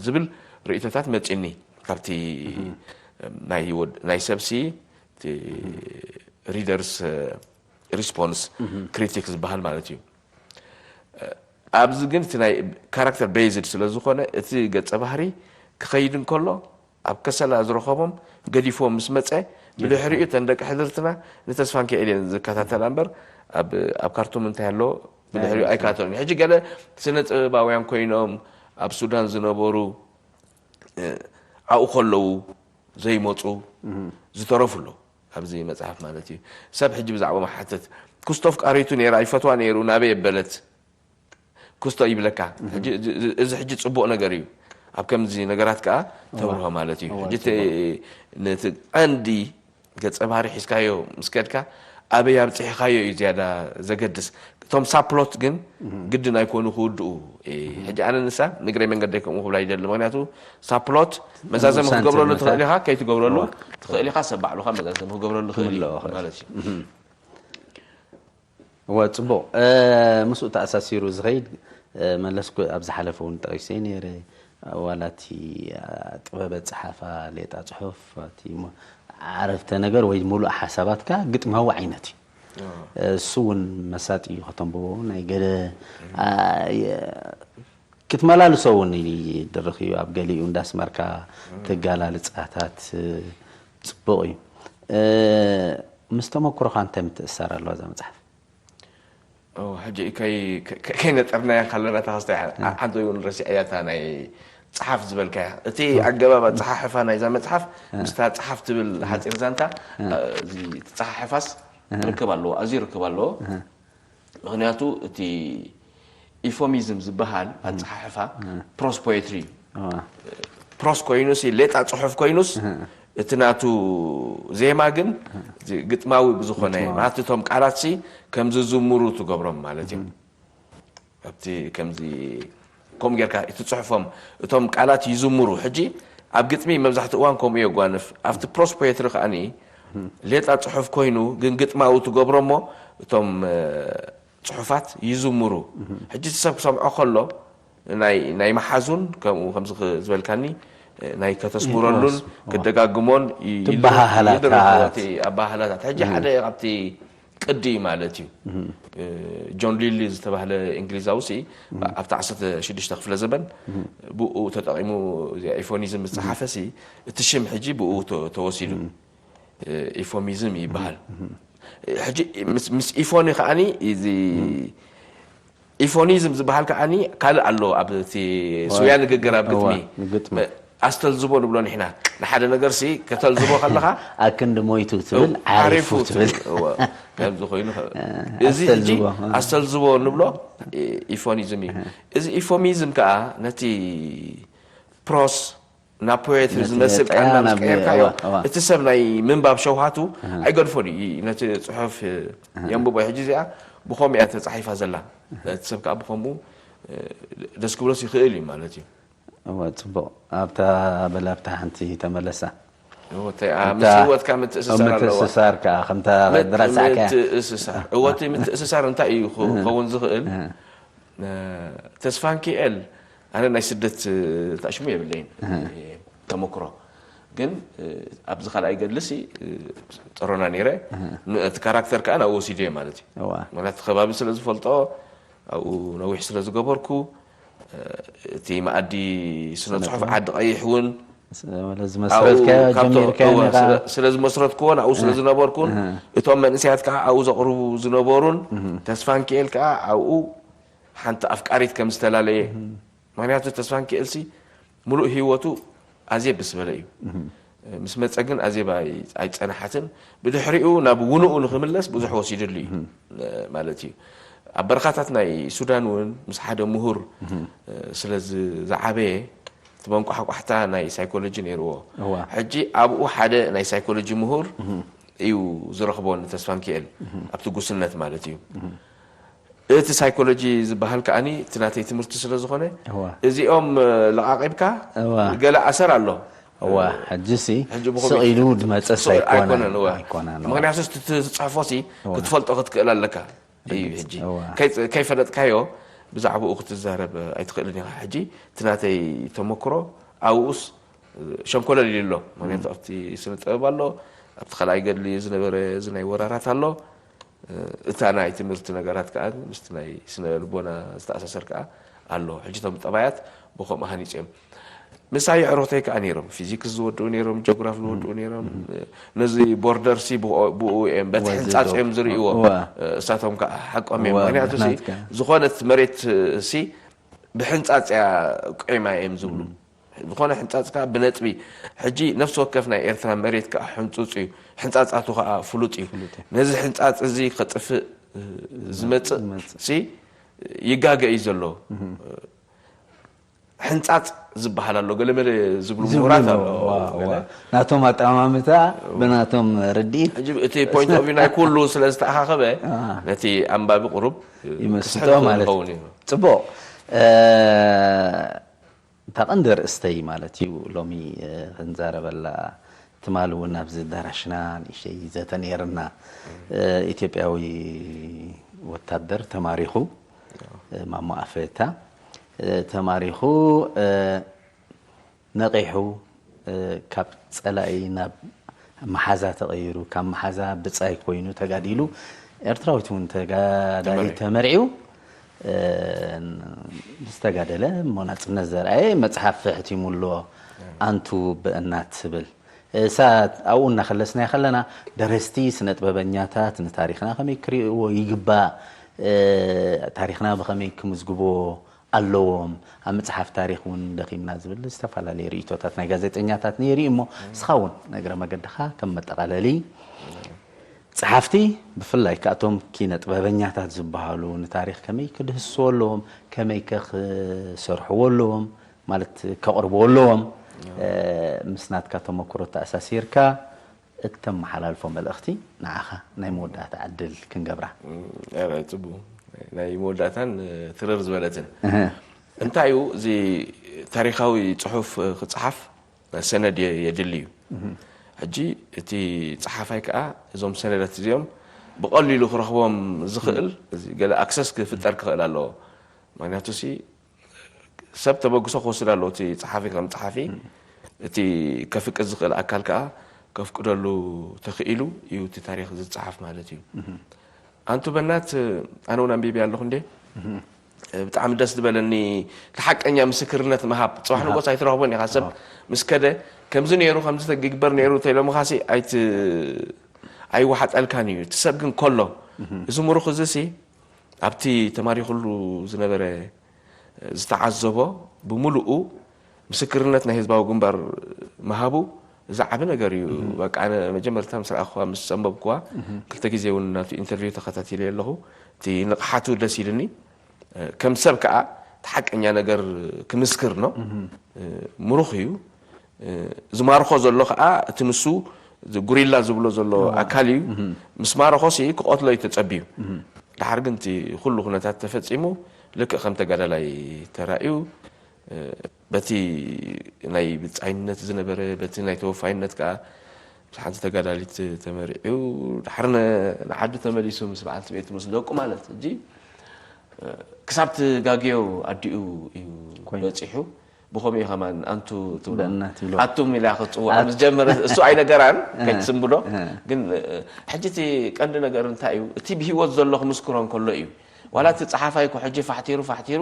ዝብል ርእይቶታት መጺኒ ካብቲ ናይ ወድ-፣ ናይ ሰብሲ እቲ ሪደርስ ሪስፖንስ ክሪቲክ ዝበሃል ማለት እዩ። ኣብዚ ግን እቲ ናይ ካራክተር ቤዝድ ስለ ዝኾነ እቲ ገጸ ባህሪ ክኸይድ እንከሎ ኣብ ከሰላ ዝረኸቦም ገዲፍዎም ምስ መጸ ብድሕሪኡ እተን ደቂ ሕድርትና ንተስፋንኪኤል እየን ዝከታተላ እምበር ኣብ፣ ኣብ ካርቱም እንታይ ኣሎ ብድሕሪኡ ኣይከታተሉን። ሕጂ ገለ ስነ ጥበባውያን ኮይኖም ኣብ ሱዳን ዝነበሩ፣ እ፣ ኣብኡ ከለዉ ዘይመጹ ዝተረፉ ኣለዉ። ኣብዚ መጽሓፍ ማለት እዩ። ሰብ ሕጂ ብዛዕባኦም ይሓትት። ኩስቶ ኣፍቃሪቱ ነይራ፣ ይፈትዋ ነይሩ፣ ናበይ ኣበለት? ኩስቶ ይብለካ። ሕጂ እዚ፣ እዚ፣ እዚ ሕጂ ጽቡቕ ነገር እዩ። ኣብ ከምዚ ነገራት ከኣ ተብርሆ ማለት እዩ። እዋ፣ ሕጂ እቲ፣ ጽቡቕ። ነቲ ቀንዲ ገጸ ባህሪ ሒዝካዮ ምስ ከድካ፣ ኣበይ ኣብጺሕኻዮ እዩ ዝያዳ ዘገድስ። እቶም ሳፕሎት ግን ግድን ኣይኮኑ ክውድኡ። ሕጂ ኣነ ንሳ ንግረይ መንገደይ ከምኡ ክብላ ይደሊ። ምክንያቱ ሳፕሎት መዛዘሚ ክትገብረሉ ትኽእል ኢኻ፣ ከይትገብረሉ ትኽእል ኢኻ፣ ሰብ ባዕሉኻ መዛዘሚ ክገብረሉ ይኽእል እዩ ማለት እዩ። እወ፣ ጽቡቕ። ምስኡ ተኣሳሲሩ ዝኸይድ፣ መለስኩ ኣብ ዝሓለፈ እውን ጠቒሰ ነይረ። ዋላ እቲ ጥበበ ጸሓፋ ሌጣ ጽሑፍ፣ እቲ ዓረፍተ ነገር ወይ ሙሉእ ሓሳባትካ ግጥማዊ ዓይነት እዩ። እሱ እውን መሳጢ እዩ ከተንብቦ። ናይ ገለ ክትመላልሶ እውን ይድርኽ እዩ። ኣብ ገሊኡ እንዳስመርካ ትገላልጻታት ጽቡቕ እዩ። ምስ ተመኩሮኻ እንታይ ምትእስሳር ኣለዋ እዛ መጽሓፍ? ሕጂ ከይነጠርናያ ካለና ተኸስተ ሓንቲ እውን ረሲዐያ እታ ናይ ጸሓፍ ዝበልካያ። እቲ ኣገባብ ኣጸሓሕፋ ናይዛ መጽሓፍ ምስታ ጸሓፍ ትብል ሓፂር ዛንታ እዚ ትጸሓሕፋስ ርክብ ኣለዎ፣ ኣዝዩ ርክብ ኣለዎ። ምክንያቱ እቲ ኢፎሚዝም ዝበሃል ኣጸሓሕፋ ፕሮስ ፖኤትሪ እዩ። ፕሮስ ኮይኑስ ሌጣ ጽሑፍ ኮይኑስ እቲ ናቱ ዜማ ግን ግጥማዊ ብዝኾነ ማለት እቶም ቃላት ሲ ከም ዝዝምሩ ትገብሮም ማለት እዩ። ኣብቲ ከምዚ ከምኡ ጌርካ እቲ ጽሑፎም እቶም ቃላት ይዝምሩ። ሕጂ ኣብ ግጥሚ መብዛሕትኡ እዋን ከምኡ የጓንፍ። ኣብቲ ፕሮስ ፖኤትሪ ከኣኒ ሌጣ ጽሑፍ ኮይኑ ግን ግጥማዊ ትገብሮ እሞ እቶም ጽሑፋት ይዝምሩ። ሕጂ እቲ ሰብ ክሰምዖ ከሎ ናይ ናይ መሓዙን ከምኡ ከምዚ ዝበልካኒ ናይ ከተስምረሉን ክደጋግሞን ትበሃሃላታት ኣባሃላታት። ሕጂ ሓደ ካብቲ ቅዲ ማለት እዩ። ጆን ሊሊ ዝተባህለ እንግሊዛዊ ሲ ኣብቲ ዓሰርተ ሽዱሽተ ክፍለ ዘበን ብኡ ተጠቂሙ ኢፎኒዝም ዝጸሓፈ ሲ እቲ ሽም ሕጂ ብኡ ተወሲዱ ኢፎሚዝም ይበሃል። ሕጂ ምስ ኢፎኒ ከዓኒ እዚ ኢፎኒዝም ዝበሃል ከዓኒ ካልእ ኣሎ። ኣብ እቲ ስውያ ንግግር ኣብ ግጥሚ ኣስተልዝቦ ንብሎ ንሕና ንሓደ ነገር ሲ ከተልዝቦ ከለኻ ኣክንዲ ሞይቱ ትብል ዓሪፉ ትብል ከምዚ ኮይኑ እዚ ሕጂ ኣስተልዝቦ ንብሎ ኢፎኒዝም እዩ። እዚ ኢፎሚዝም ከዓ ነቲ ፕሮስ ናብ ፖኤትሪ ዝመስል ቃና ምስ ቀየርካዮ እቲ ሰብ ናይ ምንባብ ሸውሃቱ ኣይገድፎን እዩ። ነቲ ጽሑፍ የንብቦ። ሕጂ እዚኣ ብኸምኡ እያ ተጻሒፋ ዘላ። እቲ ሰብ ከዓ ብኸምኡ ደስ ክብሎስ ይኽእል እዩ ማለት እዩ። እወ ጽቡቕ። ኣብታ በል ኣብታ ሓንቲ ተመለሳ። እወ፣ እንታይ፣ ኣ፣ ምስ ህይወትካ ምትእስሳር ኣለዋ። ምትእስሳር ከዓ ከምታ ምት- ረሳዕካያ። ምትእስሳር። እወ፣ እቲ ምትእስሳር እንታይ እዩ ክኸውን ዝኽእል? እ፣ ተስፋንኪኤል፣ ኣነ ናይ ስደት፣ እ፣ ታሽሙ የብለይን። ተመክሮ። ግን፣ እ፣ ኣብዚ ካልኣይ ገድሊ ሲ፣ እ፣ ጸሮና ነይረ። ን-፣ እቲ ካራክተር ከዓ ናብኡ ወሲደዮ ማለት እዩ። እዋ። ምክንያቱ ከባቢ ስለ ዝፈልጦ፣ ኣብኡ ነዊሕ ስለ ዝገበርኩ፣ እ፣ እቲ መኣዲ ስነ ጽሑፍ ዓዲ ቀይሕ እውን ስለ ዝመስረትካዮ ኣብኡ ካብቶ-፣ ጀሚርካዮ እወ፣ ኢኻ። ስለ-፣ ስለ ዝመስረትኩዎን ኣብኡ ስለ ዝነበርኩን እህ። እቶም መንእሰያት ከዓ ኣብኡ ዘቕርቡ ዝነበሩን ተስፋንኪኤል ከዓ ኣብኡ ሓንቲ ኣፍቃሪት ከም ዝተፈላለየ። ምክንያቱ ተስፋንኪኤልሲ ምሉእ ህይወቱ ኣዜብ ምስ በለ እዩ። ምስ መጸ ግን ኣዜብ ኣይ-፣ ኣይጸንሓትን። ብድሕሪኡ ናብ ውንኡ ንኽምለስ ብዙሕ ወሲድሉ እዩ ማለት እዩ። ኣብ በረኻታት ናይ ሱዳን እውን ምስ ሓደ ምሁር ስለ ዝ-፣ ዝዓበየ እቲ መንቋሕቋሕታ ናይ ሳይኮሎጂ ነይርዎ። እዋ። ሕጂ ኣብኡ ሓደ ናይ ሳይኮሎጂ ምሁር እዩ ዝረኽቦ ንተስፋንኪኤል ኣብቲ ጉስነት ማለት እዩ። እቲ ሳይኮሎጂ ዝበሃል ከኣኒ እቲ ናተይ ትምህርቲ ስለ ዝኾነ እዋ። እዚኦም ለቓቒብካ እዋ። ገለ ኣሰር ኣሎ። እዋ፣ ሕጂ ሲ ሕጂ ብኸመይ ስቕ ኢሉ ዝመጸስ ስቕ ኣይኮነን፣ ኣይኮነን፣ እዋ። ኣይኮነን፣ እዋ። ምኽንያቱ እቲ ትጽሕፎ ሲ እዋ። ክትፈልጦ ክትክእል ኣለካ እዩ ሕጂ። እዋ። ከይ-፣ ከይፈለጥካዮ ብዛዕባኡ ክትዛረብ ኣይትኽእልን ኢኻ። ሕጂ እቲ ናተይ ተመክሮ ኣብኡስ ሸንኮለል ኢሉ ኣሎ። ምኽንያቱ ኣብቲ ስነ ጥበብ ኣሎ፣ ኣብቲ ካልኣይ ገድሊ ዝነበረ እዚ ናይ ወራራት ኣሎ። እታ ናይ ትምህርቲ ነገራት ከኣ ምስቲ ናይ ስነ ልቦና ዝተኣሳሰር ከኣ ኣሎ። ሕጂ እቶም ጠባያት ብኸምኡ ሃኒጽ እዮም። ምሳይ ኣዕሩኽተይ ከኣ ነይሮም። ፊዚክስ ዝወድኡ ነይሮም፣ ጂኦግራፍ ዝወድኡ ነይሮም። ነዚ ቦርደር ሲ ብኡ፣ ብኡ እዮም፣ በቲ ወዚ ሕንጻጽ ዶ-፣ እዮም ዝርእይዎ። እዋ። እሳቶም ከኣ ሓቆም እዮም። እዋ፣ ምኽንያቱ ሲ ናትካ። ዝኾነት መሬት ሲ ብሕንጻጽ እያ ቁዒማ እዮም ዝብሉ። ዝኾነ ሕንጻጽ ከኣ ብነጥቢ። ሕጂ ነፍሲ ወከፍ ናይ ኤርትራ መሬት ከኣ ሕንጹጽ እዩ። ሕንጻጻቱ ከኣ ፍሉጥ እዩ። ፍሉጥ እዩ። ነዚ ሕንጻጽ እዚ ከጥፍእ ዝመጽእ ዝመጽእ። ሲ ይጋገ እዩ ዘሎ። እህ። ሕንጻጽ ዝበሃል ኣሎ፣ ገለመለ ዝብሉ ዝብሉ ምሁራት ነው። ኣለዉ። ዋ፣ ዋ። ናቶም ኣጠማምታ ብናቶም ርድኢት ሕጂ እቲ point of view ናይ ኩሉ ስለ ዝተኣኻኸበ፣ ነቲ ኣንባቢ ቁሩብ ይመስጦ ክስሕብ ማለት እዩ። ክኸውን እዩ። ጽቡቕ። እ፣ እታ ቀንዲ ርእስተይ ማለት እዩ ሎሚ፣ እ፣ ክንዛረበላ፣ ትማሊ እውን ኣብዚ ኣዳራሽና ንእሽተይ ዘተ ነይርና። እ፣ ኢትዮጵያዊ ወታደር ተማሪኹ፣ እ፣ ማሞ ኣፈታ፣ እ፣ ተማሪኹ፣ እ፣ ነቒሑ፣ እ፣ ካብ ጸላኢ ናብ መሓዛ ተቐይሩ፣ ካብ መሓዛ ብጻይ ኮይኑ ተጋዲሉ፣ ኤርትራዊት እውን ተጋዳሊት ተመርዒዉ፣ እ፣ ዝተጋደለ እሞ ናጽነት ዘርኣየ መጽሓፍ ሕቲሙ ኣሎ፣ ኣንቱ ብእናት ትብል። እሳ ኣብኡ እናኸለስናዮ ከለና፣ ደረስቲ፣ ስነ ጥበበኛታት ንታሪኽና ከመይ ክርእይዎ ይግባእ፣ እ፣ ታሪኽና ብኸመይ ክምዝግቦ ኣለዎም፣ ኣብ ምጽሓፍ ታሪኽ እውን ደኺምና ዝብል ዝተፈላለዩ ርእይቶታት ናይ ጋዜጠኛታት ነይሩ እዩ። እሞ ንስኻ እውን ንእግረ መገድኻ ከም መጠቓለሊ፣ ጸሓፍቲ ብፍላይ ከኣቶም ኪነ ጥበበኛታት ዝበሃሉ ንታሪኽ ከመይ ክድህስዎ ኣለዎም፣ ከመይ ከ ክሰርሕዎ ኣለዎም፣ ማለት ከቕርብዎ ኣለዎም፣ እ፣ ምስ ናትካ ተመክሮ ተኣሳሲርካ እተመሓላልፎ መልእኽቲ ንዓኻ ናይ መወዳእታ ዕድል ክንገብራ። ኧረ፣ ጽቡቕ። ናይ መወዳእታን፣ እ፣ ትርር ዝበለትን። እህ። እንታይ እዩ፣ እዚ ታሪኻዊ ጽሑፍ፣ እ፣ ክጽሓፍ ሰነድ የ-፣ የድሊ እዩ። ሕጂ እቲ ጸሓፋይ ከኣ እዞም ሰነዳት እዚኦም ብቐሊሉ ክረኽቦም ዝኽእል፣ እዚ ገለ ኣክሰስ ክፍጠር ክኽእል ኣለዎ። ምክንያቱ ሲ፣ ሰብ ተበግሶ ክወስድ ኣለዎ፣ እቲ ጸሓፊ ከም ጸሓፊ፣ እቲ ከፍቅድ ዝኽእል ኣካል ከኣ ከፍቅደሉ ተኽኢሉ እዩ እቲ ታሪኽ ዝጸሓፍ ማለት እዩ። ኣንቱ በናት፣ ኣነ እውን ኣንቢበያ ኣለኹ እንዴ? ብጣዕሚ ደስ ዝበለኒ፣ እቲ ሓቀኛ ምስክርነት ምሃብ። ጽባሕ ንጎስ ኣይትረኽቦን ኢኻ። ሰብ ምስ ከደ፣ ከምዚ ነይሩ፣ ከምዚ ተግግበር ነይሩ ተኢሎምኻሲ ኣይት-፣ ኣይወሓጠልካን እዩ። እቲ ሰብ ግን ከሎ፣ እዚ ምሩኽ እዚሲ ኣብቲ ተማሪኹሉ ዝነበረ ዝተዓዘቦ ብምሉኡ ምስክርነት ናይ ህዝባዊ ግንባር ምሃቡ፣ እዚ ዓቢ ነገር እዩ። በቃ፣ ኣነ መጀመርታ ምስ ረኣኹዋ፣ ምስ ኣንበብኩዋ፣ ክልተ ግዜ እውን ናቱ ኢንተርቪው ተኸታቲለ ኣለኹ። እቲ ንቕሓቱ ደስ ኢልኒ። ከም ሰብ ከኣ እቲ ሓቀኛ ነገር ክምስክር ነው። ምሩኽ እዩ። ዝማርኾ ዘሎ ከኣ እቲ ንሱ ጉሪላ ዝብሎ ዘሎ ኣካል እዩ። ምስ ማረኾሲ ክቐትሎ እዩ ተጸብዩ። ድሓር ግን እቲ ኩሉ ኩነታት ተፈጺሙ፣ ልክዕ ከም ተጋዳላይ ተራእዩ፣ በቲ ናይ ብጻይነት ዝነበረ፣ በቲ ናይ ተወፋይነት ከኣ ምስ ሓንቲ ተጋዳሊት ተመሪዑ፣ ድሓር ን-፣ ንዓዱ ተመሊሱ ምስ በዓልቲ ቤቱ፣ ምስ ደቁ ማለት። ሕጂ ክሳብ ትጋግዮ ኣዲኡ እዩ በጺሑ። ብኸምኡ እዩ ከማን ኣንቱ ትብሎ። ኣቱም ኢላ ክትጽውዖ ምስ ጀመረ፣ እሱ ኣይነገራን፣ ከይትስንብዶ። ግን፣ እ፣ ሕጂ እቲ ቀንዲ ነገር እንታይ እዩ? እቲ ብህይወት ዘሎ ክምስክሮ እንከሎ እዩ። ዋላ እቲ ጸሓፋይ እኮ ሕጂ ፋሕቲሩ፣ ፋሕቲሩ፣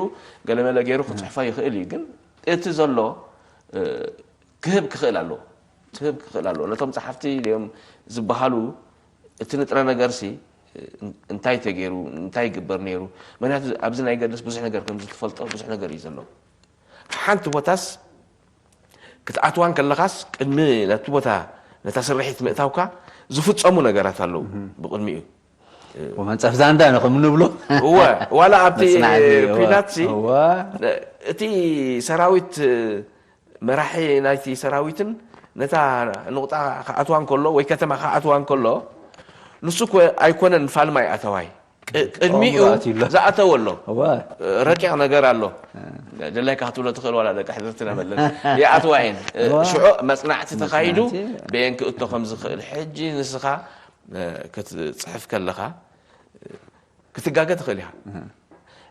ገለመለ ገይሩ ክጽሕፎ ይኽእል እዩ። ግን እቲ ዘሎ፣ እ፣ ክህብ ክኽእል ኣለዎ። ክህብ ክኽእል ኣለዎ። ነቶም ጸሓፍቲ ድዮም ዝበሃሉ፣ እቲ ንጥረ ነገርሲ፣ እ፣ እንታይ ተገይሩ፣ እንታይ ይግበር ነይሩ? ምክንያቱ ኣብዚ ናይ ገድልስ ብዙሕ ነገር ከም ዝትፈልጦ፣ ብዙሕ ነገር እዩ ዘሎ። ሓንቲ ቦታስ ክትኣትዋ እንከለኻስ፣ ቅድሚ ናብቲ ቦታ፣ ነታ ስርሒት ምእታውካ ዝፍጸሙ ነገራት ኣለዉ። ብቕድሚኡ ወመንጸፍ ዛንዳ ንኽም ንብሎ። እወ፣ ዋላ ኣብቲ መጽናዕቲ፣ እወ፣ ኲናትሲ፣ እወ። እቲ ሰራዊት፣ መራሒ ናይቲ ሰራዊትን ነታ ንቑጣ ክኣትዋ እንከሎ ወይ ከተማ ክኣትዋ እንከሎ፣ ንሱ እኮ ኣይኮነን ፋልማይ ኣተዋይ። ቅ-፣ ቅድሚኡ ኣእምሮ ኣትዩ ኣሎ። ዝኣተወ ኣሎ። እወ። ረቂቕ ነገር ኣሎ። ደላይካ ክትብሎ ትኽእል፣ ዋላ ደቂ ሕድርትና መለን ይኣትዋ እየን። እወ። ሽዑ መጽናዕቲ ተኻይዱ መጽናዕቲ። በየን ክእቶ ከም ዝኽእል። ሕጂ ንስኻ ክትጽሕፍ ከለኻ ክትጋገ ትኽእል ኢኻ።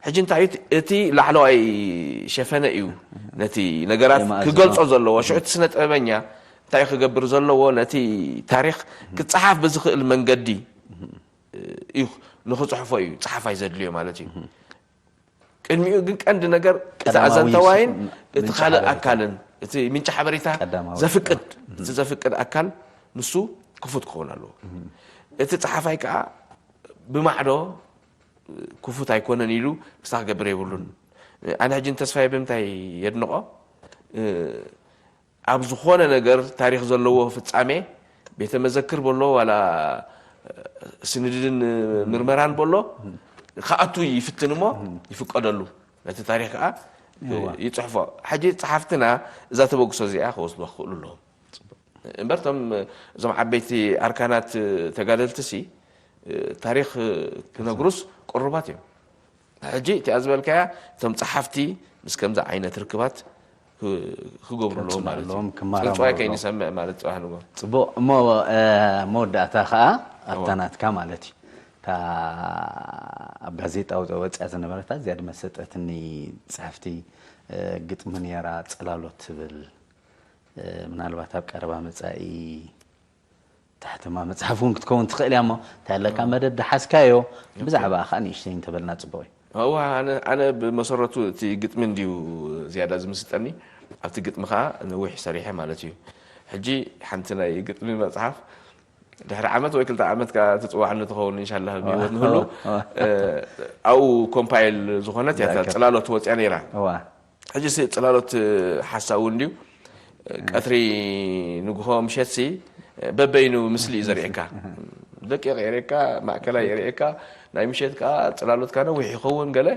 ሕጂ እንታይ እዩ እቲ ላዕለዋይ ሸፈነ እዩ ነቲ ነገራት የማእዝኖ። ክገልጾ ዘለዎ። ሽዑ እቲ ስነ ጥበበኛ እንታይ ክገብር ዘለዎ? ነቲ ታሪኽ ክጸሓፍ ብዝኽእል መንገዲ እዩ ንኽጽሕፎ እዩ ጸሓፋይ ዘድልዮ ማለት እዩ። ቅድሚኡ ግን ቀንዲ ነገር እቲ ቀዳማዊ ኣዘንተዋይን ም-፣ እቲ ምንጪ ካልእ ሓበሬታ። ኣካልን፣ እቲ ምንጪ ሓበሬታ ቀዳማዊ ዘፍቅድ፣ እቲ ዘፍቅድ ኣካል ንሱ ክፉት ክኸውን ኣለዎ። እቲ ጸሓፋይ ከኣ ብማዕዶ ክፉት ኣይኮነን ኢሉ ክሳዕ ክገብር የብሉን። ኣነ ሕጂ ንተስፋዬ ብምንታይ የድንቖ? ኣብ ዝኾነ ነገር ታሪኽ ዘለዎ ፍጻሜ ቤተ መዘክር በሎ ዋላ ስንድድን ምርመራን በሎ ክኣቱ ይፍትን እሞ ይፍቀደሉ። ነቲ ታሪኽ ከኣ እዋ። ይፅሕፎ። ሕጂ ፀሓፍትና እዛ ተበግሶ እዚኣ ክወስድዋ ክኽእሉ ኣለዎም። እምበር እቶም እዞም ዓበይቲ ኣርካናት ተጋደልትሲ ታሪኽ ክነግሩስ ቅሩባት እዮም። ሕጂ እቲኣ ዝበልካያ እቶም ፀሓፍቲ ምስ ከምዚ ዓይነት ርክባት ክ- ክገብሩ ኣለዎም ማለት እዩ። ኣለዎም፣ ፅልፅዋይ ክመራመሩ ኣለዎም። ከይንሰምዕ ማለት ፅባሕ ንጎ ፅቡቕ እሞ እ፣ መወዳእታ ከዓ ኣብታ ናትካ ማለት እዩ። እታ ኣብ ጋዜጣ ወ- ወፅያ ዝነበረታ እዚኣ ድማ ሰጠትኒ ፅሕፍቲ እ፣ ግጥሚ ነይራ፣ ፅላሎት ትብል እ፣ ምናልባት ኣብ ቀረባ መፃኢ ተሕትማ መፅሓፍ እውን ክትከውን ትኽእል እያ። እሞ እንታይ ኣለካ መደብ ደሓዝካዮ፣ ብዛዕባ ከዓ ንእሽተይ እንተበልና ፅቡቕ እዩ። እዋ ኣነ ኣነ ብመሰረቱ እቲ ግጥሚ እንድዩ ዝያዳ ዝምስጠኒ። ኣብቲ ግጥሚ ከዓ ነዊሕ ሰሪሐ ማለት እዩ። ሕጂ ሓንቲ ናይ ግጥሚ መፅሓፍ ድሕሪ ዓመት ወይ ክልተ ዓመት ከዓ ትፅዋዕኒ ትኸውን እንሻላ ብሂወት ንህሉ። ኣብኡ ኮምፓይል ዝኾነት እያ እታ ፅላሎት ወፅያ ነይራ። እዋ ሕጂ ሲ ፅላሎት ሓሳዊ እንድዩ። ቀትሪ ንግሆ ምሸት ሲ በበይኑ ምስሊ እዩ ዘርእየካ። ደቂቕ የርእየካ፣ ማእከላይ የርእየካ፣ ናይ ምሸት ከዓ ፅላሎትካ ነዊሕ ይኸውን ገለ።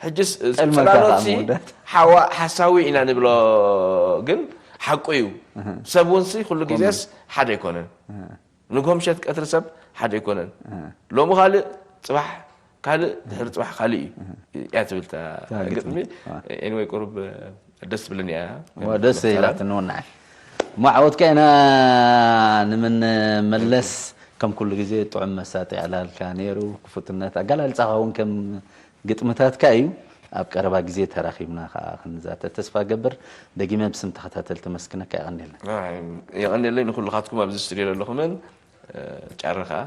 ሕጂ ስ- ጠልመካ ፅላሎት ከዓ ሲ መወዳእታ። ሓዋ ሓሳዊ ኢና ንብሎ፣ ግን ሓቁ እዩ። ሰብ እውን ሲ ኩሉ ግዜስ ሓደ ኣይኮነን። ንግሆ ምሸት ቀትሪ ሰብ ሓደ ኣይኮነን። ሎሚ ካልእ ፅባሕ ካልእ ድሕሪ ፅባሕ ካልእ እዩ እያ ትብል እታ እታ ግጥሚ። ግጥሚ። ኤኒወይ ቁሩብ ደስ ትብልን እያ። እሞ ደስ ኢላትኒ እውን ንዓይ። እሞ ዓወትካ ኢና ንምንመለስ። ከም ኩሉ ግዜ ጥዑም መሳጢ ዕላልካ ነይሩ። ክፉትነት ኣገላልፃኻ እውን ከም ግጥምታትካ እዩ። ኣብ ቀረባ ግዜ ተራኺብና ከዓ ክንዛተ ተስፋ ገብር። ደጊመ ብስም ተኸታተልቲ መስክነካ የቐንየልና። የቐንየለይ ንኩልኻትኩም ኣብዚ ስቱድዮ ዘለኹምን ጫረ ከዓ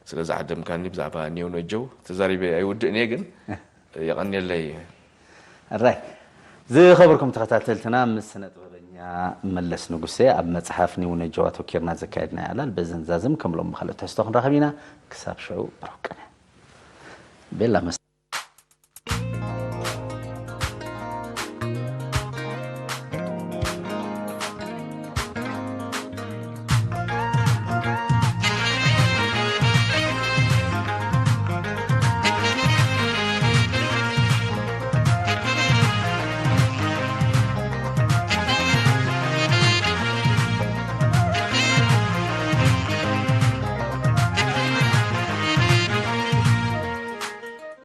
ስለ ዝዓደምካኒ ብዛዕባ ኒው ነጀው ተዛሪበ ኣይውድእን እየ፣ ግን የቐንየለይ። ራይ ዝኸበርኩም ተኸታተልትና ምስ ስነ ጥበበኛ መለስ ንጉሴ ኣብ መፅሓፍ ኒው ነጀው ኣተኪርና ዘካየድና ዕላል በዝን ዛዝም ከም ሎም ካልኦት ተስቶ ክንረኸብ ኢና። ክሳብ ሽዑ ብሩክ ቅነ ቤላ